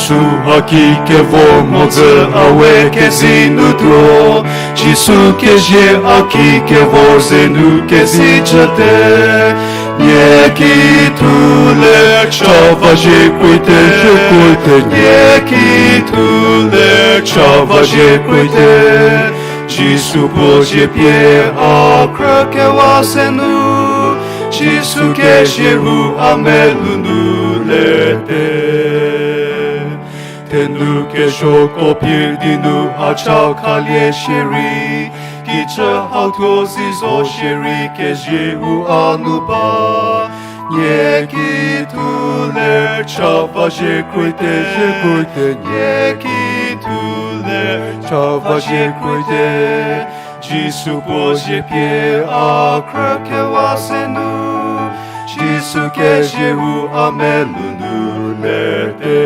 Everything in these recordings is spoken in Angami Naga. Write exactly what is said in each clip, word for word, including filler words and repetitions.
Jisu haki kevor mhodzü a we kezei nu tuo, Jisu kezie haki kevor ze nu kezei chüte. Nie ki thu ler cha va zie kroite, zie kroite, nie ki thu ler cha va zie kroite. Jisu puo zie pie a khrükewa se nu, Jisu kezie hu a melou nu lete. Thenu kesuoko phir di nu a cha khalie shierei, kijü hau thuo si zo shierei kezie hu a nu ba. Nie ki thu ler cha va zie kroite, zie kroite, nie ki thu ler cha va zie kroite. Jisu puo zie pie a khrükewa se nu, Jisu kezie hu a melou nu lete.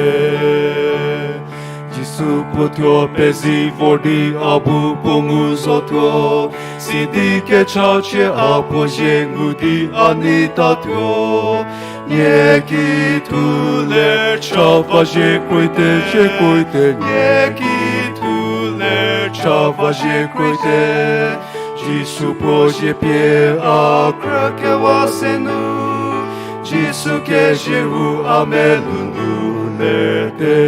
Jisu puo thuo pezi vor di a bu puo ngu zotuo, sidi kechachie a puo zie ngu di a nei tatuo. Nie ki thu ler cha va zie kroite, zie kroite, nie ki thu ler cha va zie kroite. Jisu puo zie pie a khrükewa se nu, Jisu kezie hu a melou nu lete.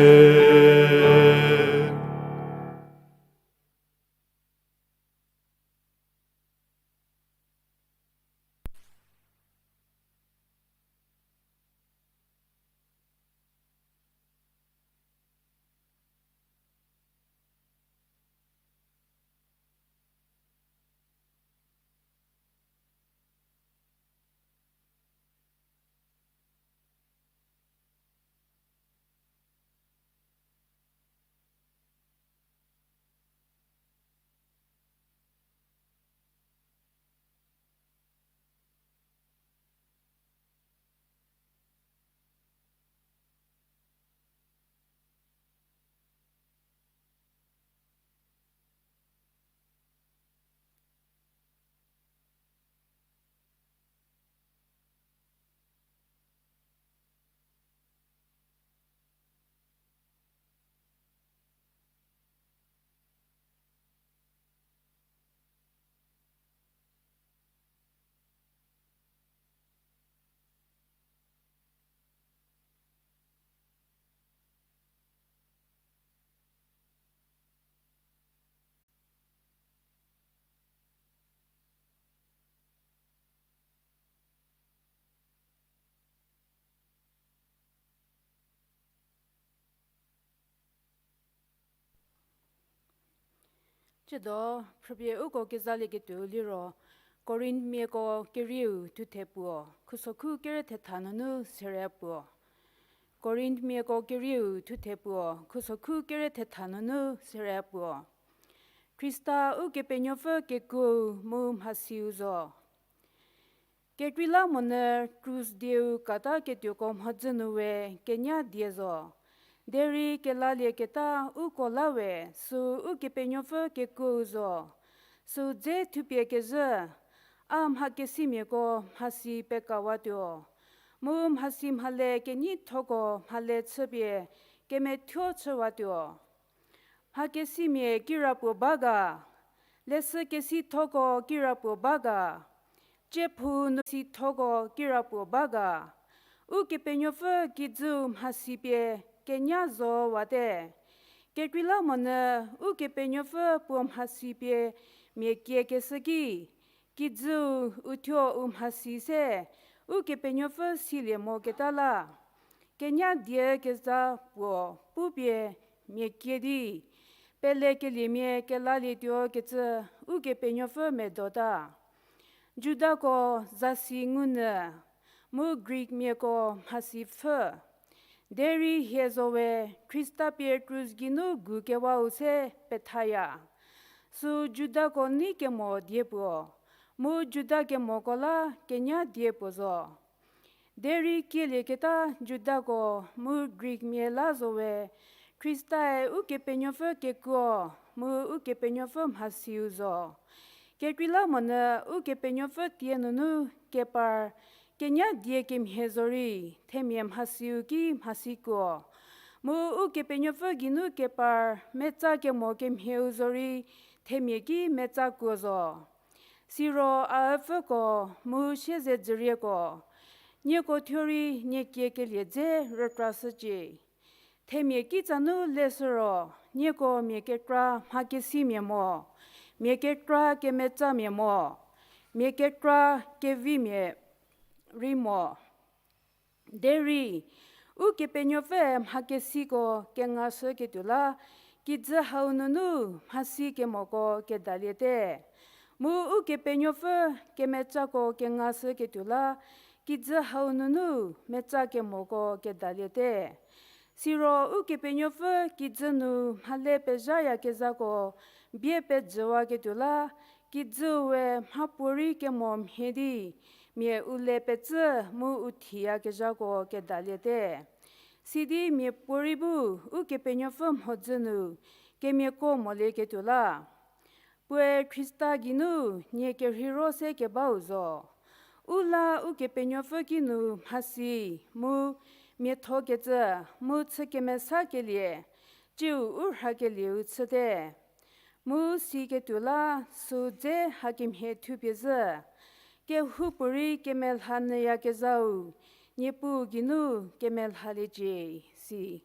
Tsiedo, phrüpie uko kezalieketuou liro, Korinthmiako kerieu thuthe puo, khusokhu kere thetha nunu sere puo. Korinthmiako kerieu thuthe puo, khusokhu kere thetha nunu sere puo. Khrista Ukepenuopfü kekuou mu mhasiu zo. Kekreilamonyü krus dieu kata ketuoko mhodzü nu we kenya die zo. Derei kelalieketa uko la we, süu Ukepenuopfü kekuou zo. Süu dze thupie kezhü, a mhakesimiako mhasi pekawatuo. Mu mhasi mhale kenyithoko mhale chüpie kemethuo chüwatuo. Mhakesimia kirapuo ba ga, leshü kesithoko kirapuo ba ga, tsiephu nu sithoko kirapuo ba ga, Ukepenuopfü kijüu mhasi pie kenya zowate. Kekreilamonyü Ukepenuopfü puo mhasi pie mia kiekeshü ki, kijüu uthuo u mhasi se Ukepenuopfü silie moketa la. Kenya die kezha puo pupie mia kie di, pelekeliemia kelalietuo kecü Ukepenuopfü medota. Judako zasi ngunyü, mu Greekmiako mhasi pfhü. Derei hie zo we Khrista pie krus geinu gukewau se pethaya. Süu Judako nei kemo die puo, mu Juda kemoko la kenya die puo zo. Derei kielieketa Judako mu Greekmia la zo we, Khristae Ukepenuopfü kekuo mu Ukepenuopfü mhasiu zo. Kekreilamonyü Ukepenuopfü tie nunu kepar kenya die kemhie zorei, themia mhasiu ki mhasikuo. Mu Ukepenuopfü geinu kepar metsa kemo kemhieu zorei themia ki metsa kuo zo. Siro a üpfüko mu siezedzürieko, nieko thuorei nie kiekelie dze rükrashücie. Themia kitsa nu leshü ro, nieko mia kekra mhakesimia mo, mia kekra kemetsamia mo, mia kekra kevimia rei mo. Derei, Ukepenuopfüe mhakesiko kengashüketuo la, kijü hau nunu mhasi kemoko kedaliete. Mu Ukepenuopfü kemetsako kengashüketuo la, kijü hau nunu metsa kemoko kedaliete. Siro Ukepenuopfü kijü nu mhale pezhayakezhako bie pejüwaketuo la, kijüu we mhapuorei kemo mhie di, mia u le pecü mu u thiyakezhako kedaliete. Sidi mia puorei bu Ukepenuopfü mhodzü nu kemiako molieketuo la. Puoe Khrista geinu nie kerheiro se kebau zo. U la Ukepenuopfü kinu mhasi, mu miathokecü, mu chü kemesakelie, tsiu u rhakelieu chüte. Mu siketuo la süu dze hakemhie thupie zhü, kehoupuorei kemelha nyüyakezhau, Niepuu geinu kemelhaliecie, si.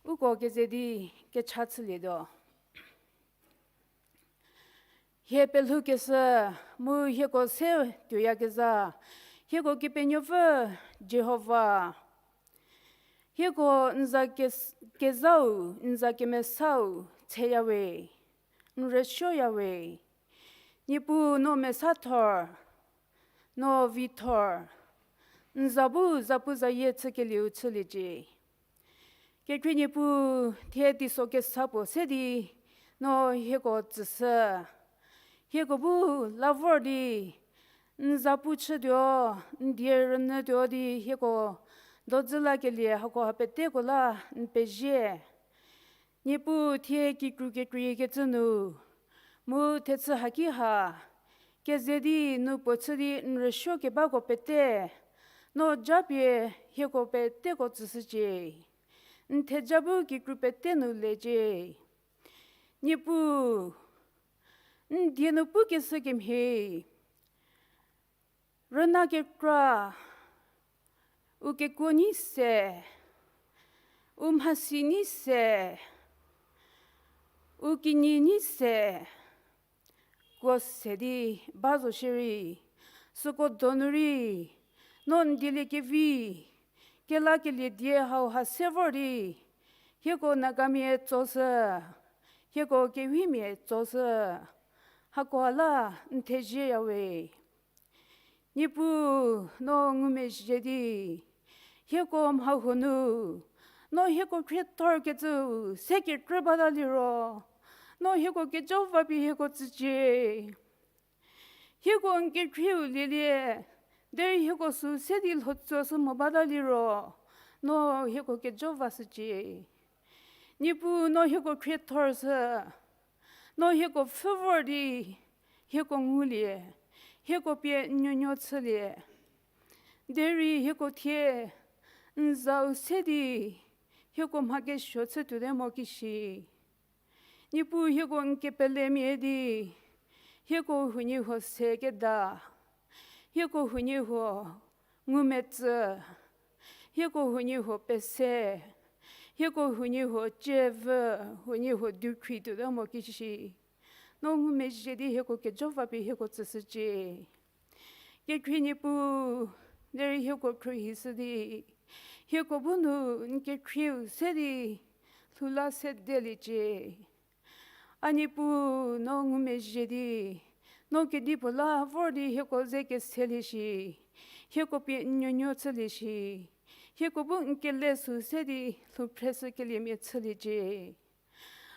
Uko keze di kecha chülietuo. Hie pelhoukeshü mu hieko se tuoyakezha, hieko Kepenuopfü Jihova, hieko n za kes-, kezhau, n za kemesau, tseyawe, n rüsuoyawe. Niepuu no mesathor, no vithor, n za bu zapuzayie chükelieu chüliecie. Kekhrie Niepuu thie teiso kesa puo se di no hieko tsüshü. Hieko bu la vor di n za pu chütuo, n die rünyütuo di hieko dozü lakelie hakoha peteko la n pezie. Niepuu thie kikru kekreikecü nu, mu thechü haki ha, keze di nu puo chü di n rüsuo kebako pete, no japie hieko peteko tsüshücie. N theja bu kikru pete nu lecie. Niepuu, n die nu pukeshü kemhie, rüna kekra, u kekuo nyi se, u mhasi nyi se, u kinyi nyi se, kuo se di ba zo shierei, süko donu rei, no n dieliekevi, kelakelie die hauha se vor di, hieko Nagamia tsoshü, hieko Kewhimia tsoshü, hakoha la n thezieyawe. Niepuu, no ngumezhie di, hieko mhahuo nu, no hieko khriethorkecüu se kekrü bata liro, no hieko kejo va pie hieko tsücie. Hieko n kekhrieu lielie, derei hieko süu se di lhotsoshü mo bata liro, no hieko kejo vashücie. Niepuu, no hieko khriethorshü, no hieko pfhü vor di, hieko ngulie, hieko pie n nuonuo chülie. Derei hieko thie n zau se di, hieko mha kesuo chü tuote mo kishi. Niepuu, hieko n kepelemia di, hieko huoniehuo se keda, hieko huoniehuo ngumetsü, hieko huoniehuo pese, hieko huoniehuo cievü, huoniehuo dukhri tuote mo kishi. No ngumezhie di hieko kejo va pie hieko tsüshücie. Kekhrie Niepuu, derei hieko khruohishü di, hieko bu nu n kekhrieu se di lhou la sedeliecie. A Niepuu, no ngumezhie di, no kedipuo la vor di hieko ze keselie shi, hieko pie n nuonuo chülie shi, hieko bu n kele süu se di lhou phreshükeliemia chüliecie.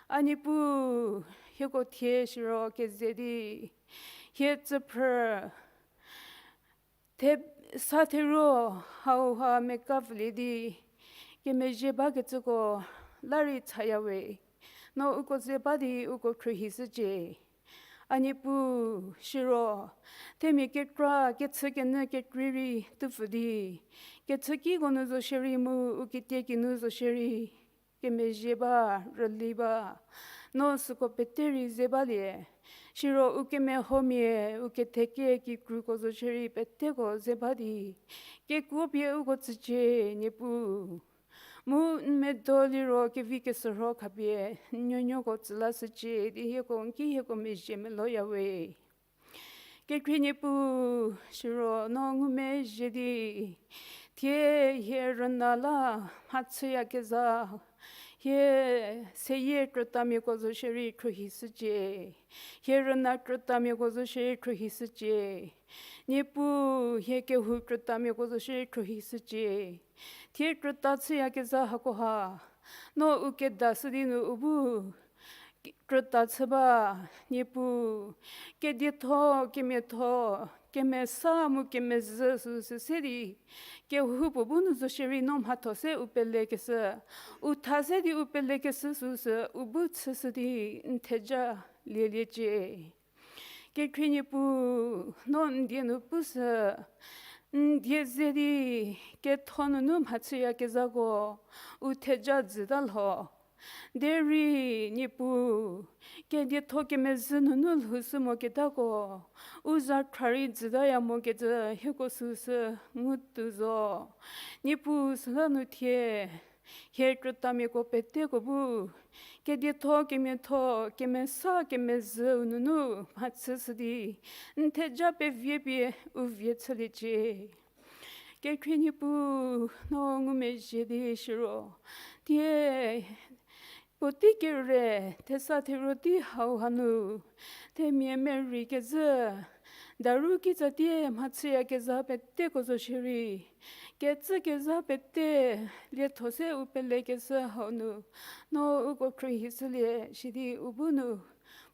A Niepuu, hieko thie shiro keze di, hie tsüphrü, the, sa theruo hauha mekapfülie di, kemezhie bakecüko la rei chayawe. No uko ze ba di uko khruohishücie. A Niepuu, siro, themia kekra, kechükenyü kekrei rei tupfü di, kechükiko nu zo shierei mu, u kitiekinu zo shierei, kemezhie ba, rüli ba, no süko pete rei ze balie. Siro u kemehomia, u ketheke kikruko zo shierei peteko ze ba di, kekuo pie uko tsücie, Niepuu. Mu n medo liro kevi kesürho khapie, n nuonuoko tsü lashücie di hieko n ki hieko mezhie meloyawe. Kekhrie Niepuu, siro no ngumezhie di, thie hie rüna la mhachüyakezha, hie seyie krütamiako zo shierei khruohishücie, hie rüna krütamiako zo shierei khruohishücie, Niepuu, hie kehou krütamiako zo shierei khruohishücie. Thie krüta chüyakezha hakoha, no u kedashü di nu u bu krüta chü ba, Niepuu, kedietho, kemiatho, kemesa mu kemezhü süsü se di, kehoupuo bu nu zo shierei no mhatho se u pelekeshü, u tha se di u pelekeshü süsü u bu chüshü di n theja lieliecie. Kekhrie Niepuu, no n die nu pushü, n die ze di, ketho nunu mhachüyakezhako, u theja jüta lho. Derei, Niepuu, kedietho kemezhü nunu lhoushü moketako, u zakhra rei jütaya mokecü hieko süsü ngutuo zo. Niepuu süla nu thie, hie krütamiako peteko bu, kedietho, kemiatho, kemesa, kemezhüu nunu mhachüshü di, n theja pevie pie u vie chüliecie. Kekhrie Niepuu, no ngumezhie di siro, thie, puotei kere, thesa theruotei hau hanu, themia merei kezhü, daru kitsatie mhachüyakezha peteko zo shierei, kecükezha pete, lietho se u pelekeshü hau nu, no uko khruohishülie, sidi u bu nu,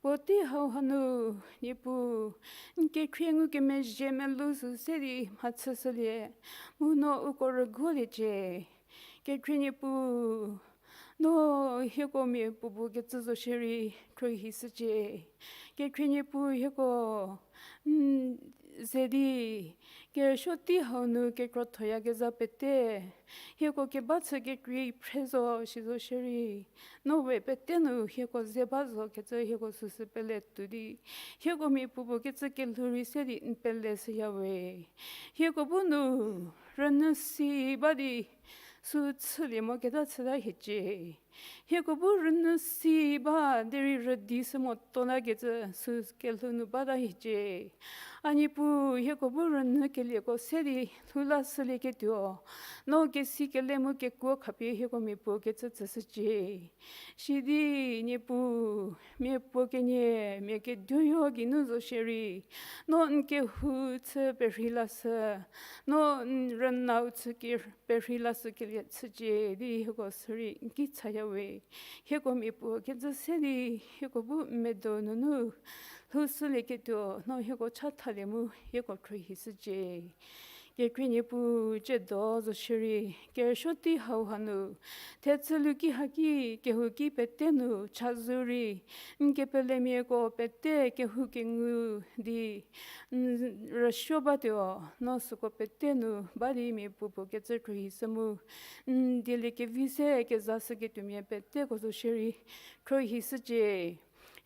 puotei hau hanu, Niepuu, n kekhrie ngukemezhie melou sü se di mhachüshülie, mu no uko rüguoliecie. Kekhrie Niepuu, no hieko mia puopuo kecü zo shierei khruohishücie. Kekhrie Niepuu hieko, n, ze di, kerüsuo tei hau nu kekrothoyakezha pete, hieko keba chü kekrei phre zo shi zo shierei, no we pete nu hieko ze ba zo kecü hieko süsü pele tuo di, hieko mia puopuo kecü kelhou rei se di n pele shüyawe. Hieko bu nu rünyü si ba di, sü chülie moketa chüta hiecie. Hieko bu rünyü si ba derei rüdi sü motuo la kecü sü kelhou nu bata hiecie. A Niepuu, hieko bu rünyü kelieko se di lhou lashülieketuo, no kesi kele mu kekuo khapie hieko mia puo kecü tsüshücie. Sidi Niepuu, mia puo kenie, mia keduoyo geinu zo shierei, no n kehou chü perhei lashü, no n rünau chü ki perhei lashükelie chücie di hieko sürei n ki chayawe. Hieko mia puo kecü se di hieko bu n medo nunu lhoushülieketuo, no hieko chathalie mu hieko khruohishücie. Kekhrie Niepuu, tsiedo zo shierei, kerüsuo tei hau hanu, thechü luki haki, kehouki pete nu chazou rei, n kepelemiako pete kehou kengu di, n rüsuo batuo, no süko pete nu ba di mia puopuo kecü khruohishü mu, n dieliekevi se kezashüketuomia peteko zo shierei khruohishücie.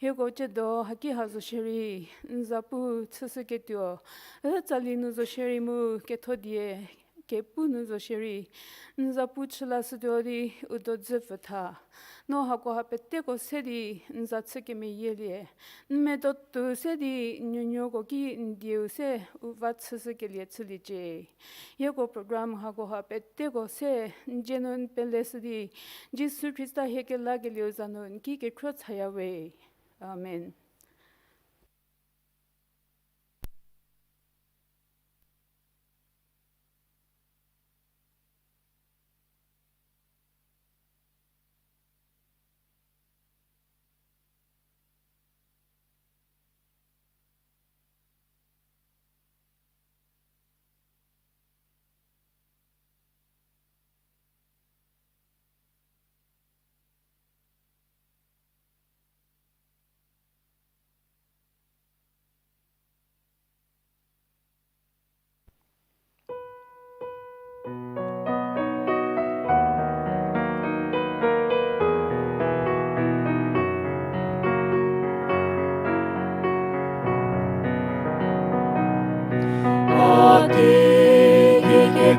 Hieko tsiedo haki ha zo shierei, n zapu chüshüketuo, ü tsali nu zo shierei mu ketho die kepu nu zo shierei, n zapu chü lashütuo di u dodzü pfü tha. No hakoha peteko se di n za chü kemeyielie, n medo tuo se di n nuonuoko ki n dieu se u va chüshükelie chüliecie. Hieko program hakoha peteko se n dzie nu n peleshü di, Jisu Khrista hie kelakelieu za nu n ki kekhruo chayawe. Amen.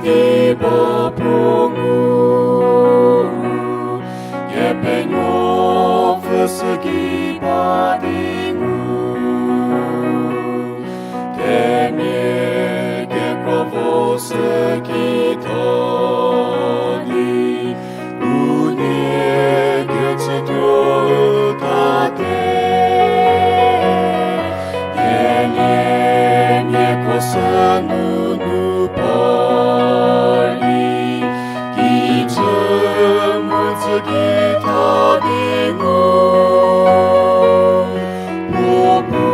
Di ba pu ngu, Kepenuopfü sü ki ba di ngu, themia kekra vo sü ki tha di, u nie kecü tuo tate, themia miako sü nunu par di, kijü mu tsü ki tha di ngu. Puo pu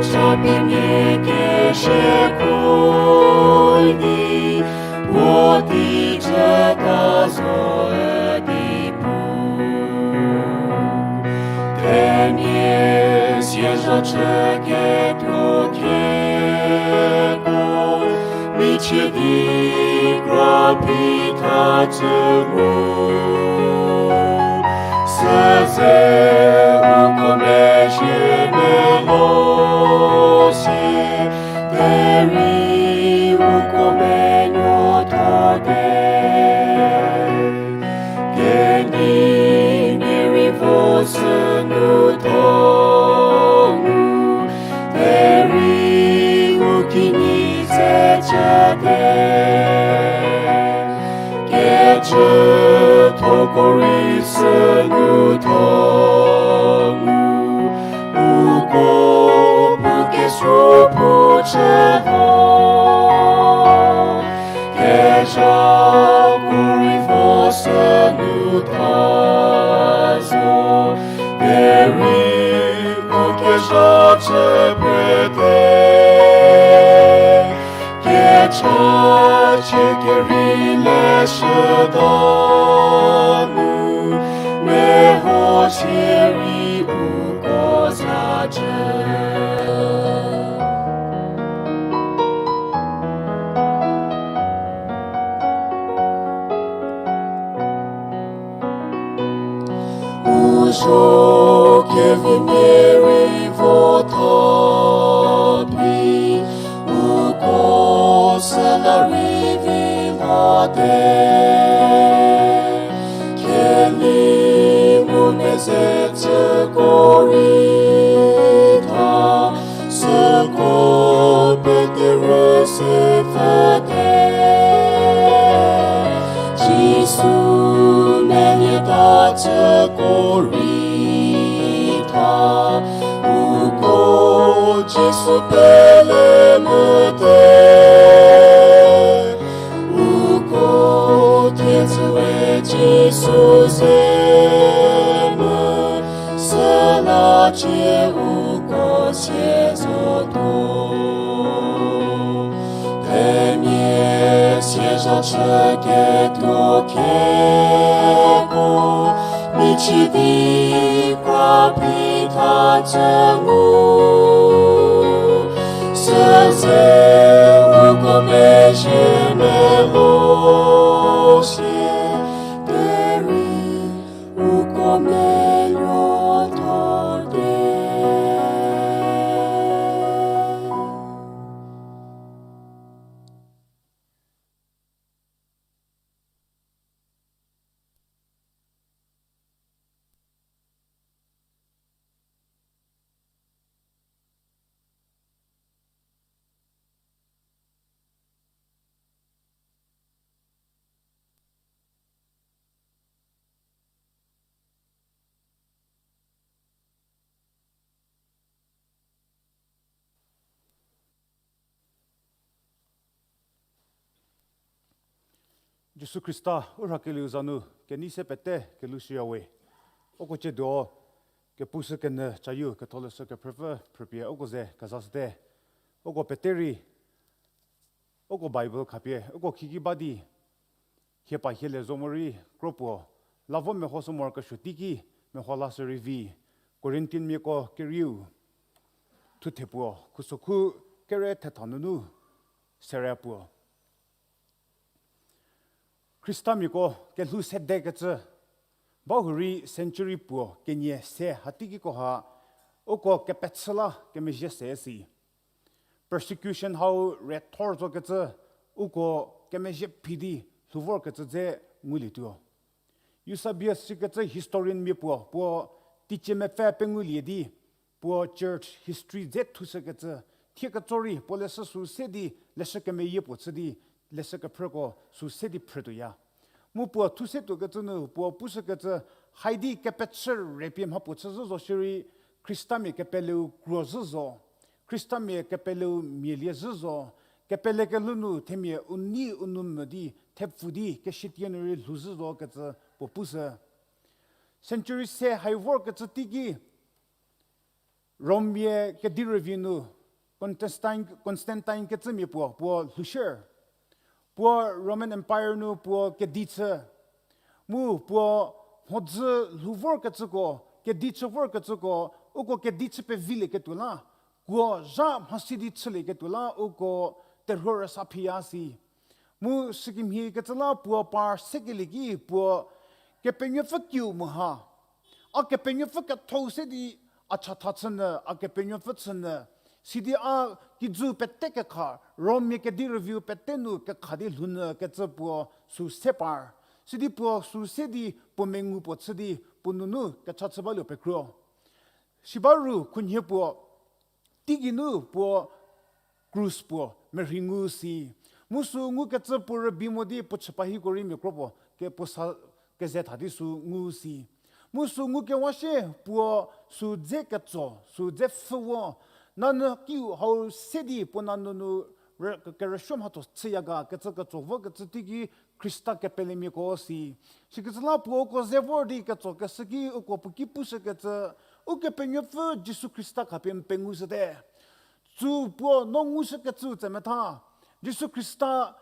cha pie mia keshüko ni, puo tijü ta zo di pu. Themia siezha chü ketuo keko, michie di kra phi tha tsü ngu. Süze uko mezhie melo sie, derei uko menuo thote. Kenei mia rei vo sü nu tho ngu, derei u kinyi ze chüte. Kecüthoko rei sü nu tho ngu, uko pu kesuo pu chütho. Kezhako rei vo sü nu tha zo, derei u kezha chü pete. Kechachie kerei leshüda nu, meho chierei uko za jü. U zo kevi mia rei vo tha phi, uko süla rei vi late. Keli mu mezecüko rei tha, süko pete rüse pfüte. Jisu melietacüko rei tha, uko Jisu pele mvüte. Uko thiedzü we Jisu ze mu, süla cie uko sie zotuo. Themia siezha chü ketuo keko, michie di kra phi tha tsü ngu. Süze uko mezhie melo sie, derei uko menuo thote. Jisu Khrista u rhakelieu za nu kenei se pete kelushüya we. Uko ciedo kepushü kenyü chayu ketholeshü kephrüpfü phrüpie uko ze kezashüte. Uko pete rei uko Bible khapie uko khieki ba di, hie pa hie le zo morei kro puo, la vo mehoshü morokesuo teiki meho lashü rei vi, Corinthianmiako kerieu, thuthe puo, khusokhu kere thetha nunu, sere puo. Khristamiako kelhou sedekecü, bahurei century puo kenie se hateikiko ha, uko kepechü la kemezhie se si. Persecution hau rethor zokecü, uko kemezhie phi di lhou vorkecü dze ngulietuo. Eusebius sikecü historian mia puo, puo teicie mepfü pengoulie di, puo church history dze thushükecü, thie ketso rei puo leshü sü se di, leshü kemeyie puo chü di, leshü kephrüko sü se di phrütuoya. Mu puo thusetuokecü nu puo pushükecü, haidi kepechü re pie mha puo chü zhü zo shierei, Khristamia kepeleu kro zhü zo, Khristamia kepeleu mia lie zhü zo, kepele kelhou nu themia u nei u nou mo di thepfu di keshütie nu rei lhou zhü zokecü puo pushü. Century se hai vorkecü teiki, Rommia kedi rüvie nu Constantine, Constantine kecümia puo, puo lhoushü. Puo Roman Empire nu puo kedi chü. Mu puo mhodzü lhou vorkecüko, kedi chü vorkecüko, uko kedi chü pevilieketuo la, kuo zha mhasi di chülieketuo la uko terhuo rüsa phiya si. Mu sükemhie kecü la puo par sekelie ki puo Kepenuopfü kiu mu ha, a Kepenuopfü kethou se di a chatha chünyü, a Kepenuopfü chünyü. Sidi a kijü pete kekha, Rommia kedi rüvieu pete nu kekha di lhounyü kecü puo sü se par. Sidi puo sü se di puo mengu puo chü di puo nunu kecha chü baluo pekro. Siba ru khunhie puo, teigei nu puo krus puo merhei ngu si. Mu sü ngukecü puo rübei mo di puo chü pahiko rei mia kro puo ke puo sa keze tha di sü ngu si. Mu sü ngukewa shie puo sü dze ketso, sü dze pfhü vo. Nanyü kiu hau se di puo nanyü nu rü-, kerüsuo mhatho chüya ga kecü ketso vokecü teiki Khrista kepelemiako si. Sikecü la puo uko ze vor di ketso keshü ki uko puo ki pushükecü, Ukepenuopfü Jisu Khrista khapie n pengushüte. Sü puo no ngushükecü tsemetha. Jisu Khrista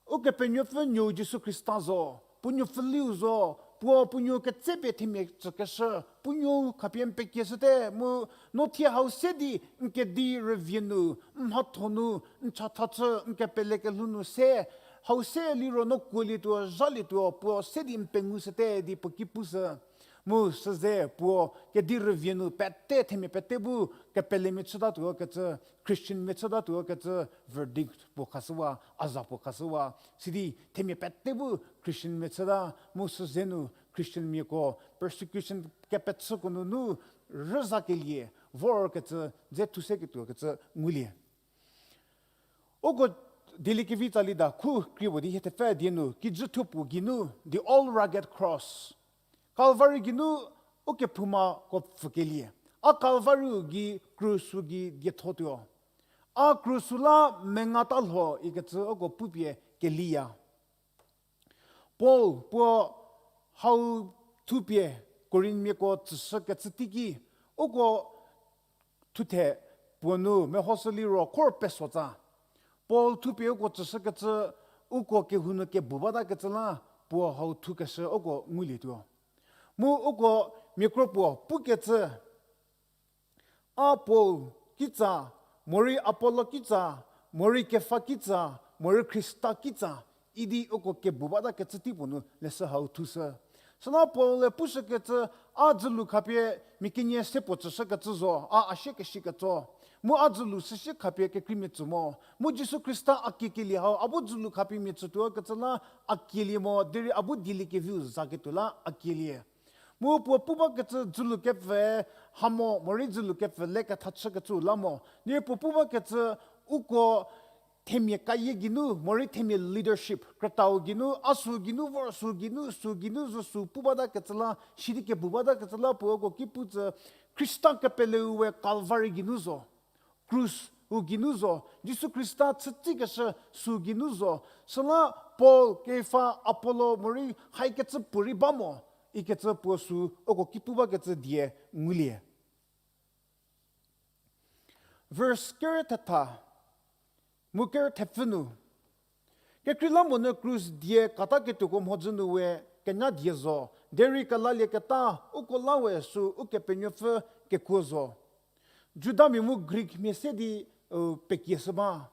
Ukepenuopfü nuou Jisu Khrista zo, puo nuopfüliu zo, puo puo nuou ketsepie themia tsükeshü, puo nuou khapie n pekieshüte, mu no thie hau se di n kedi rüvie nu, n mhatho nu, n chatha chü, n kepele kelhou nu se, hau se liro no kuolietuo, zhalietuo, puo se di n pengushüte di puo ki pushü. Mu süze puo kedi rüvie nu pete themia pete bu kepelemia chütatuo kecü, Christianmia chütatuo kecü verdict puo khashüwa, a za puo khashüwa. Sidi themia pete bu Christianmia chüta, mu süze nu Christianmiako persecution kepechüko nunu rüzakelie vorkecü dze thuseketuo kecü ngulie. Uko dieliekevi tsali da khu krie puo di hie thepfü die nu, kijü thupuo geinu, the old rugged cross. Calvary geinu ukephoumako pfükelie. A Calvary-u gei krus-u gei diethotuo. A krus-u la menga ta lho ikecü uko pupie keliya. Paul puo hau thupie Korinthmiako tsüshükecü teiki, uko thuthe puo nu mehoshü liro khor pesotsa. Paul thupie uko tsüshükecü, uko kehou nu kebu batakecü la puo hau thukeshü uko ngulietuo. Mu uko miakro puo pukecü, a Paul kitsa, morei Apollo kitsa, morei Kefa kitsa, morei Khrista kitsa, idi uko kebu batakecü tei puo nu leshü hau thushü. Süla Paul-e pushükecü, a dzülu khapie mia kenie se puo tsüshükecü zo, a a sie keshikecü. Mu a dzülu süsie khapie kekreimia tsü mo. Mu Jisu Khrista a kiekelie hau, a bu dzülu khapie mia tsütuo kecü la a kielie mo, derei a bu dieliekeviu zaketuo la a kielie. Mu puo pu bakecü dzülu kepfü ha mo, morei dzülu kepfü le ketha chükecü la mo. Derei puo pu bakecü uko themia kayie geinu, morei themia leadership, krütau geinu, a sü geinu, vor sü geinu, sü geinu zo sü pu batakecü la, sidi kebu batakecü la puo uko ki putsü, Khrista kepeleu we Calvary geinu zo. Krus-u geinu zo, Jisu Khrista chütsikeshü sü geinu zo, süla Paul, Kefa, Apollo, morei haikecü puorei ba mo, ikecü puo sü uko ki pu bakecü die ngulie. Verse ker thetha, mu ker thepfü nu, kekreilamonyü krus die kataketuoko mhodzü nu we kenya die zo, derei kelalieketa uko la we sü Ukepenuopfü kekuo zo. Judamia mu Greekmia se di, u, pekieshü ba.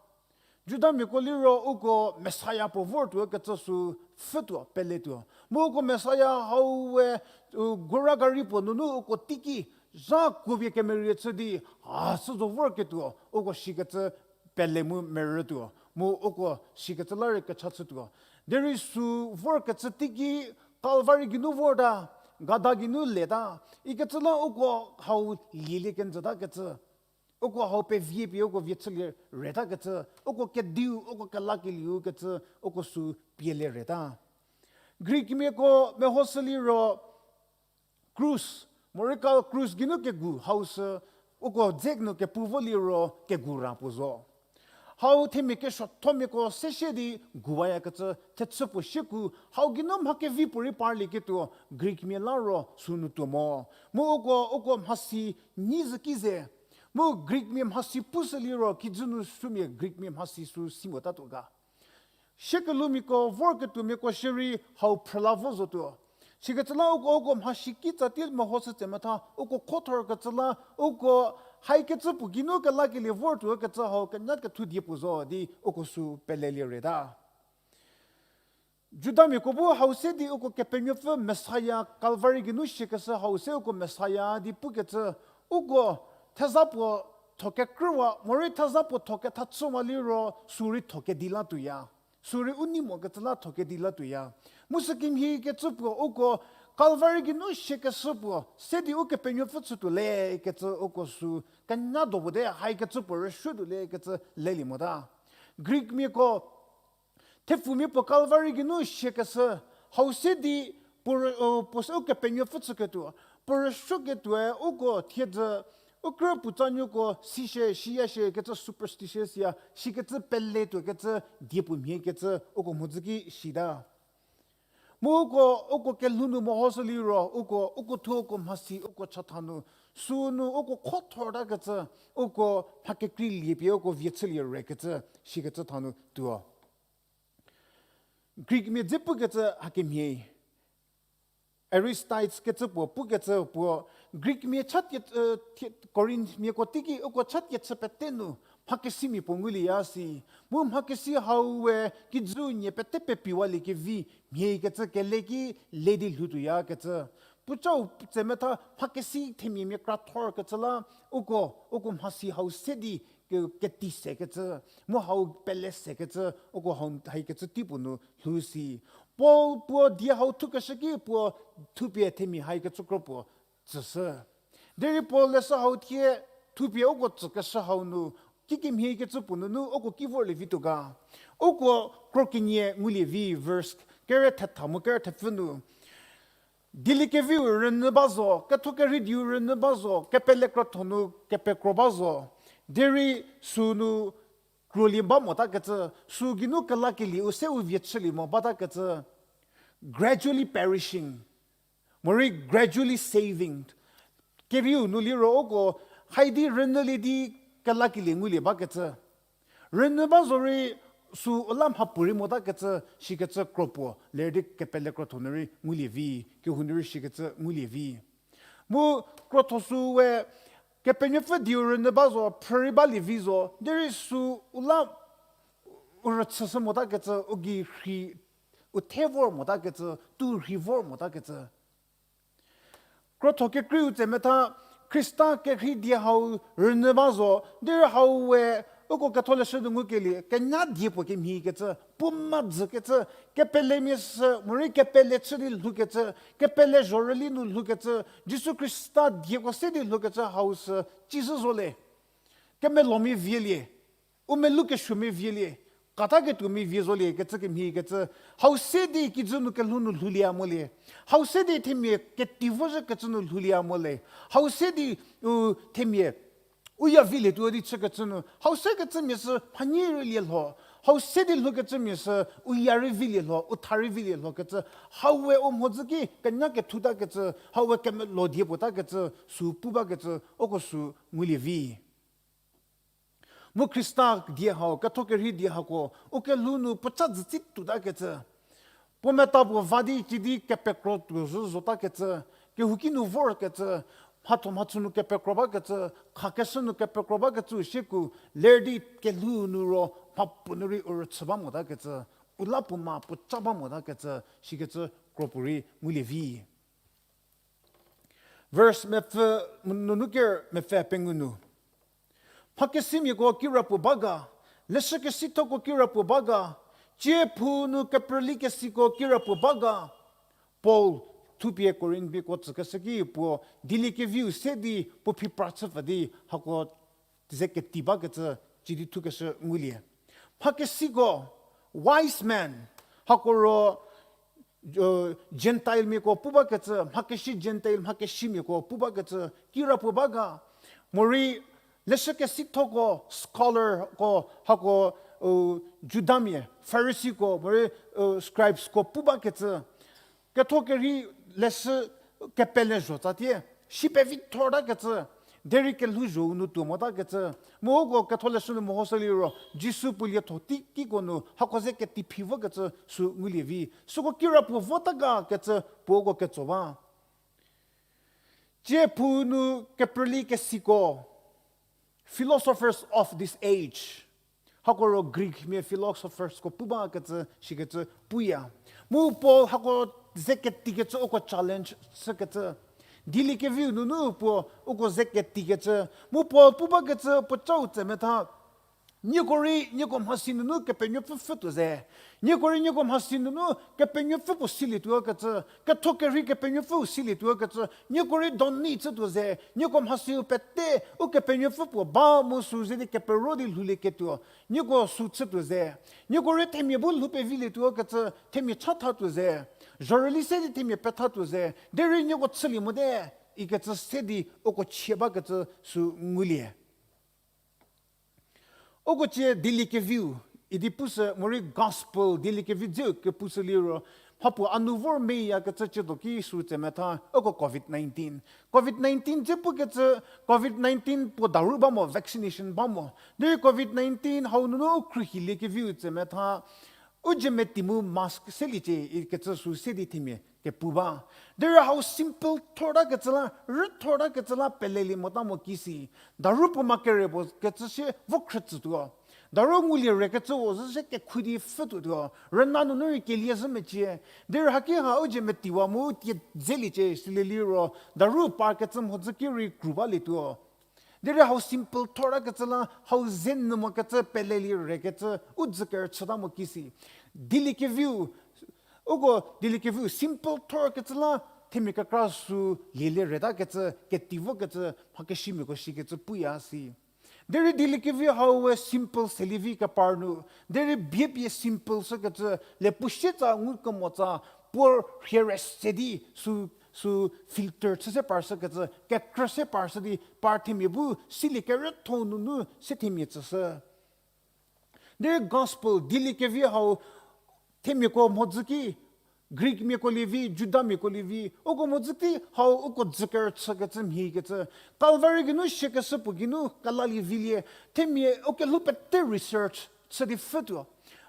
Judamiako liro uko Messiah puo vortuo kecü sü pfhütuo, peletuo. Mu uko Messiah hau we, u, gora gari puo nunu uko teiki zha kuopie kemerie chü di, a, süzo vorketuo, uko shikecü pele mu merütuo. Mu uko sikecü la rei kecha chütuo. Derei sü vorkecü teiki Calvary geinu vorta, gada geinu leta. Ikecü la uko hau lielie kenjütakecü. Uko hau pevie pie uko vie chülie retakecü. Uko kediu, uko kelakelieu kecü, uko sü pielie reta. Greekmiako mehoshü liro, krus, morei krus geinu kegu hau sü, uko dzek nu kepu vo liro kegu ra puo zo. Hau themia kesuothomiako se shie di guwayakecü thechü puo shieku, hau geinu mha kevi puorei parlieketuo Greekmia la ro sünu tuo mo. Mu uko, uko mhasi nyi zhü ki ze. Mu Greekmia mhasi pushü liro, kijü nu sümia Greekmia mhasi sü si motatuo ga. Siekelumiako, vorketuomiako shierei hau phrüla vo zotuo. Sikecü la uko, uko mhasi kitsa tie mehoshü tse metha, uko khothorkecü la, uko haikecü puo geinu kelakelie vortuo kecü hau kenya kethu die puo zo di uko sü pelelie reta. Judamiako bu hau se di uko Kepenuopfü Messiah, Calvary geinu siakeshü hau se uko Messiah di pukecü, uko theza puo tho kekrüwa, morei theza puo tho ketha chüwa liro, sü rei tho kedi latuoya. Sü rei u nei mokecü la tho kedi latuoya. Mu sükemhie kecü puo uko Calvary geinu siakeshü puo se di Ukepenuopfü chütuo le kecü uko sü kenya do puo te, haikecü puo rüsuotuo le kecü lelie mota. Greekmiako, thepfumia puo Calvary geinu siakeshü hau se di puo rü-, puo se Ukepenuopfü chüketuo, puo rüsuoketuoe uko thiedzü, u krü puotsanuoko sishie, siya shie kecü superstitious ya, sikecü peletuo kecü, die puo mhie kecü uko mhodzü ki sita. Mu uko, uko kelhou nu mehoshü liro, uko, uko thuo uko mhasi, uko chatha nu, sünu uko khothortakecü, uko mha kekrei lie pie uko vie chülie rekecü, sikecü thanu tuo. Greekmia dze pukecü hakemhie, Aristides kecü puo, pukecü puo, Greekmia chatie, Corinthmiako teiki uko chatie chü pete nu, mhakesimia puo ngulieya si. Mu mhakesi hau we kijü nie pete pepiwaliekevi, mhie kecü kele ki le di lhoutuoyakecü. Puocau tse metha mhakesi themia mia krathorkecü la, uko, uko mhasi hau se di ke-, keti sekecü, mu hau pele sekecü, uko hau haikecü tei puo nu lhou si. Paul puo die hau thukeshü ki puo thupie themia haikecü kro puo tsüshü. Derei Paul leshü hau thie thupie uko tsükeshü hau nu, kikemhie kecü puo nunu uko ki vorlie vituo ga. Uko kro kenie ngulie vi, verse kere thetha mu kere thepfü nu. Dieliekeviu rünyü ba zo, ketho kerhei dieu rünyü ba zo, kepele krotho nu kepekro ba zo. Derei sünu krolie ba motakecü, sü geinu kelakelieu se u vie chülie mo batakecü, gradually perishing, morei gradually saving. Kerieu nu liro uko, haidi rünyülie di kelakelie ngulie bakecü. Rünyü ba zorei sü u la mhapuorei motakecü, sikecü kro puo ler di kepele krotho nu rei ngulie vi, kehou nu rei sikecü ngulie vi. Mu krotho sü we Kepenuopfü dieu rünyü ba zo, phrü rei balie vi zo, derei sü u la u rüchüshü motakecü, u gei rhi, u the vor motakecü, tu rhi vor motakecü. Krotho kekreiu tse metha, Khrista kerhei die hau rünyü ba zo, derei hau we uko ketholeshü nu ngukelie kenya die puo kemhiekecü, puo madzükecü, kepelemia sü morei kepele chü di lhoukecü, kepele zhorüli nu lhoukecü, Jisu Khrista dieko se di lhoukecü hau sü cizhü zo le. Kemelomia vie lie, u melou kesuomia vie lie, kataketuomia vie zo lie kecü kemhiekecü, hau se di kijü nu kelhou nu lhoulieya mo le. Hau se di themia keti vozhükecü nu lhoulieya mo le. Hau se di u themia u ya vilietuo di chükecü nu, hau sekecümia sü mhanyi rei lie lho. Hau se di lhoukecümia sü u ya rei vilie lho, u tha rei vilie lho kecü. Hau we u mhodzü ki kenya kethutakecü, hau we kemelo die puotakecü, sü pu bakecü, uko sü ngulie vi. Mu Khrista die hau, ketho kerhei die hako, u kelhou nu puoca dzütsi tuotakecü. Puo meta puo va di cidi kepekro tuo zhü zotakecü, kehouki nu vorkecü, mhatho mhachü nu kepekro bakecü, khakeshü nu kepekro bakecü, sieku ler di kelhou nu ro mhapuo nu rei u rüchü ba motakecü, u la puo ma puoca ba motakecü, sikecü kro puorei ngulie vi. Verse mepfü, nunu ker mepfü pengou nu. Mhakesimiako kirapuo ba ga, Leshü kesithoko kirapuo ba ga, cie phou nu keprüli kesiko kirapuo ba ga, Paul thupie Korinthmiako tsükeshü ki puo dieliekevi viu se di puo phi pra chüpfü di hako ze keti bakecü cidi thukeshü ngulie. Mhakesiko, wise man, hako ro Gentilemiako pu bakecü, mhakesi Gentile, mhakesimiako pu bakecü kirapuo ba ga. Morei leshü kesithoko, scholarko, hako Judamia, Phariseeko morei scribesko pu bakecü, ketho kerhei leshü kepele zho tsatie, si pevi thor takecü, derei kelhouzho-u nu tuo mo takecü, mu uko ketholeshü nu mehoshü liro Jisu puo lietho teikiko nu hako ze keti phi vokecü sü ngulie vi. Süko kirapuo vota ga kecü puo uko ketso ba. Cie phou nu keprüli kesiko, philosophers of this age, hako ro Greekmia philosophersko pu bakecü shikecü puya. Mu Paul hako ze ketikecü uko challenge chükecü, dieliekeviu nunu puo uko ze ketikecü, mu Paul pu bakecü puo cau tsemetha, nieko rei nieko mhasi nunu Kepenuopfü pfhü tuo ze, nieko rei nieko mhasi nunu Kepenuopfü puo silietuo kecü, ketho kerhei Kepenuopfüu silietuo kecü, nieko rei doni chütuo ze, nieko mhasiu pete Ukepenuopfü puo ba mu sü ze di kepero di lhoulieketuo, nieko sü chütuo ze, nieko rei themia bu lhou pevilietuo kecü themia chathatuo ze, zhorüli se di themia pethatuo ze, derei nieko chülie mote ikecü se di uko chie bakecü sü ngulie. Uko cie dieliekeviu idi pushü, morei gospel dieliekevi dzeu kepushü liro, mhapuo a nu vor meyakecü ciedo ki sü tsemetha uko covid nineteen. Covid nineteen dze pukecü, covid nineteen puo daru ba mo, vaccination ba mo. Derei covid nineteen hau nunu u khruohiliekeviu tsemetha, u zie meti mu mask seliecie ikecü sü se di themia kepu ba. Derei hau simple thor takecü la, rüthor takecü la pelelie mota mo kisi. Daru puo ma kere puo kecü sie vo khrütsütuo. Daru ngulie rekecü-o zhü sie kekhu di pfhütuotuo. Rüna nunu rei kelie zhü mecie. Derei haki ha u zie metiwa mu u tie dzeliecie silie liro, daru parkecü mhodzü ki rei kru balietuo. Derei hau simple thor takecü la, hau ze nyü mokecü pelelie rekecü u dzü kerüchüta mo kisi. Dieliekeviu, uko dieliekeviu simple thor kecü la, themia kekra sü lielie retakecü, keti vokecü, mhakesimiako shikecü puya si. Derei dieliekevi hau we simple selie vi kepar nu, derei biepie simple shükecü, le puo sietsa ngukemotsa, puo rhie re se di sü sü filter chü se parshükecü, kekrü se parshü di par themia bu silie kerütho nunu se themia tsüshü. Derei gospel, dieliekevi hau themiako mhodzü ki, Greekmiako lievi, Judamiako lievi, uko mhodzü ki hau uko dzü kerüchükecü mhiekecü, Calvary geinu siakeshü puo geinu kelalie vilie, themia u kelhou pete research chü di pfhütuo.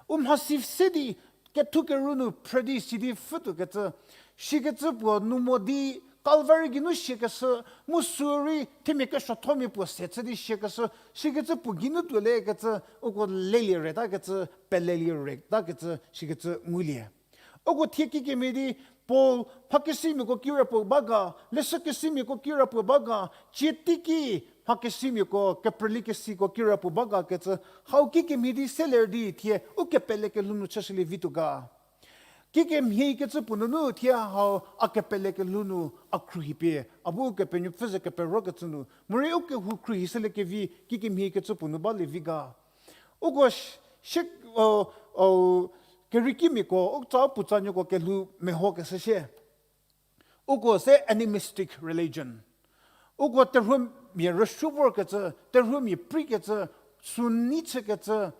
U mhasi se di kethu keru nu phrü di si di pfhütuokecü, sikecü puo nu mo di Calvary geinu siakeshü, mu sü rei themia kesuothomia puo se chü di siakeshü, sikecü puo geinu tuo lekecü, uko lelie retakecü, pelelie retakecü, sikecü ngulie. Uko thie kikemhie di Paul mhakesimiako kirapuo ba ga, leshü kesimiako kirapuo ba ga, cie teiki mhakesimiako, keprüli kesiko kirapuo ba ga kecü, hau kikemhie di seler di thie ukepele kelhou nu chüshülie vituo ga. Kikemhie kecü puo nunu thie hau a kepele kelhou nu a khruohipie, a bu Ukepenuopfü ze keperokecü nu, morei u kehou khruohishüliekevi kikemhie kecü puo nu balie vi ga. Uko sh-, shie, o, o, kerükimiako, u tsa u puotsanuoko kelhou mehokeshü shie. Uko se animistic religion. Uko terhuomia rüsuo vorkecü, terhuomia preikecü, sü nei chükecü,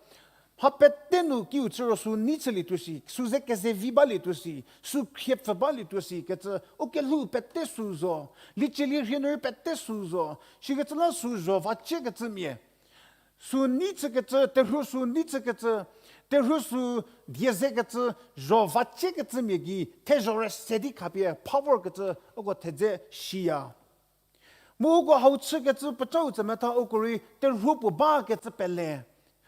mha pete nu kiu chü ro sü nei chülietuo si, sü ze kezevi balietuo si, sü khriepfü balietuo sikecü, u kelhou pete sü zo, liecie lirhie nu rei pete sü zo, sikecü la sü zho vaciekecümia. Sü nei chükecü, terhuo sü nei chükecü, terhuo sü die zekecü, zho vaciekecümia gei thezho rüse di khapie pha vorkecü uko thedze siya. Mu uko hau chükecü puocau tsemetha uko rei terhuo puo bakecü pele.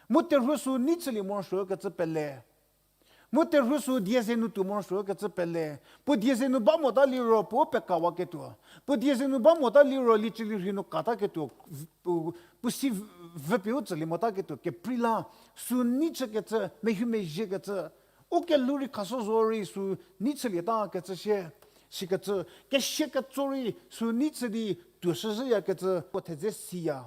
Mu terhuo sü nei chülie morosuokecü pele. Mu terhuo sü die ze nu tuo morosuo kecü pele. Puo die ze nu ba mota liro puo pekawaketuo. Puo die ze nu ba mota liro licüli rhei nu kataketuo. Puo, puo si vüpie u tsülie motaketuo keprei la. Sü nei chükecü, mehumezhiekecü. U kelhou rei khaso zo rei sü nei chülieta kecü sie. Sikecü, kesia ketso rei sü nei chü di tuo shüzhüyakecü, puo thedze siya.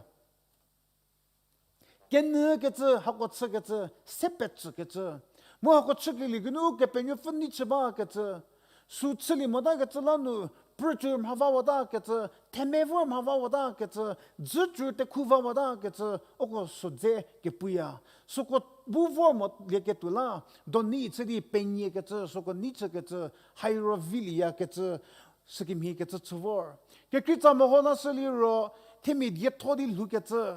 Kenyü kecü, hako chükecü, se petsükecü. Mu hako chükelie geinu Kepenuopfü nei chü bakecü. Sü chülie motakecü la nu, prücü mha vawata kecü, themevor mha vawata kecü, dzücü tekhu vawata kecü, uko sü dze kepuya. Süko bu vor molieketuo la, donei chü di penie kecü, süko nei chükecü, hairo vilieyakecü, sükemhie kecü chü vor. Kekreitsa meho la shü liro, themia dietho di lhoukecü,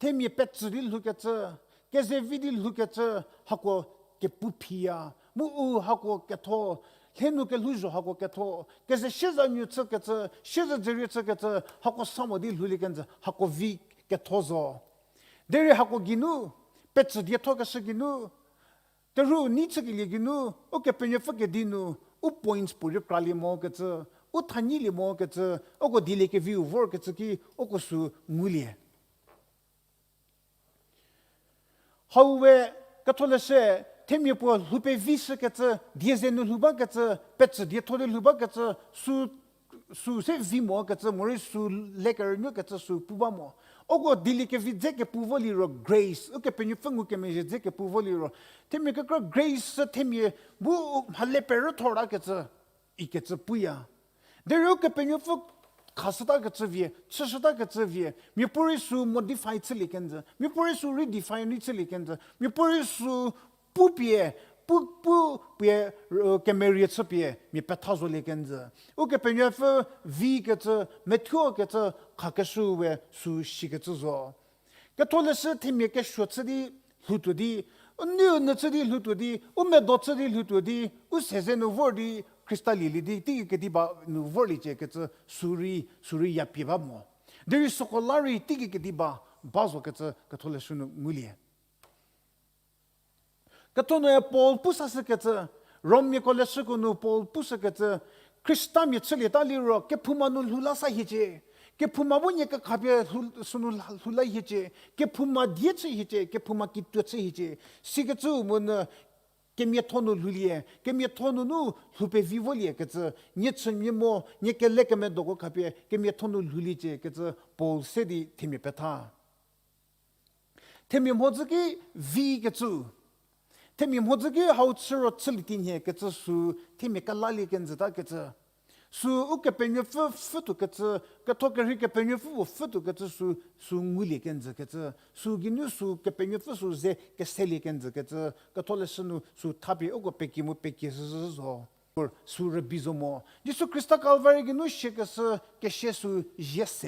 themia petsü di lhoukecü, kezevi di lhoukecü, hako kepu phiya. Mu u hako ketho, lhenu kelhouzho hako ketho, keze sieza nuo chükecü, sieza dzerie chükecü, hako sa mo di lhoulie kenjü, hako vi ketho zo. Derei hako geinu, petsü dietho keshü geinu, terhuo nei chükelie geinu, Ukepenuopfü kedi nu, u points puorei kralie mokecü, u thanyilie mokecü, uko dieliekeviu vorkecü ki, uko sü ngulie. Hau we ketholeshü, themia puo lhou pevi shükecü, die ze nu lhou bakecü, petsü dietho di lhou bakecü, sü, sü se vi mokecü, morei sü lekerünuokecü sü pu ba mo. Uko dieliekevi dze kepu vo liro grace, Ukepenuopfü ngukemezhie dze kepu vo liro. Themia kekra grace sü themia bu mhale perüthotakecü, ikecü puya. Derei Ukepenuopfü khashütakecü vie, chüshütakecü vie, miapuorei sü modify chülie kenjü, miapuorei sü redefine chülie kenjü, miapuorei sü pupie, pu, pu, pie, kemerie chüpie, mia petha zolie kenjü. Ukepenuopfü vikecü, methuokecü, khakeshü we sü shikecü zo. Ketholeshü themia kesuo chü di lhoutuo di, u neiu nyü chü di lhoutuo di, u medo chü di lhoutuo di, u seze nu vor di, Khrista lielie di, teiki kediba nu vorliecie kecü sü rei, sü rei yapie ba mo. Derei süko la rei teiki kediba, ba zokecü ketholeshü nu ngulie. Ketho noe Paul pu sashükecü, Rommiako leshüko nu Paul pushükecü, Khristamia chülieta liro, kephouma nu lhou la sa hiecie, kephouma bu nie kekhapie lhou, sünu lhou la hiecie, kephouma die chü hiecie, kephouma kituo chü hiecie, sikecü monyü kemiatho nu lhoulie, kemiatho nunu lhou pevi volie kecü, nie chü nie mo, nie kele kemedoko khapie kemiatho nu lhouliecie kecü Paul se di themia petha. Themia mhodzü ki vikecü. Themia mhodzü ki hau chü ro chülie tinhie kecü sü themia kelalie kenjüta kecü. Sü Ukepenuopfü pfhütuo kecü, ketho kerhei Kepenuopfü puo pfhütuo kecü sü, sü ngulie kenjü kecü. Sü geinu sü Kepenuopfü sü ze keselie kenjü kecü. Ketholeshü nu sü thapie uko pekie mu pekie süsü zo. Sü rübei zo mo. Jisu Khrista Calvary geinu siakeshü kesia sü zie se.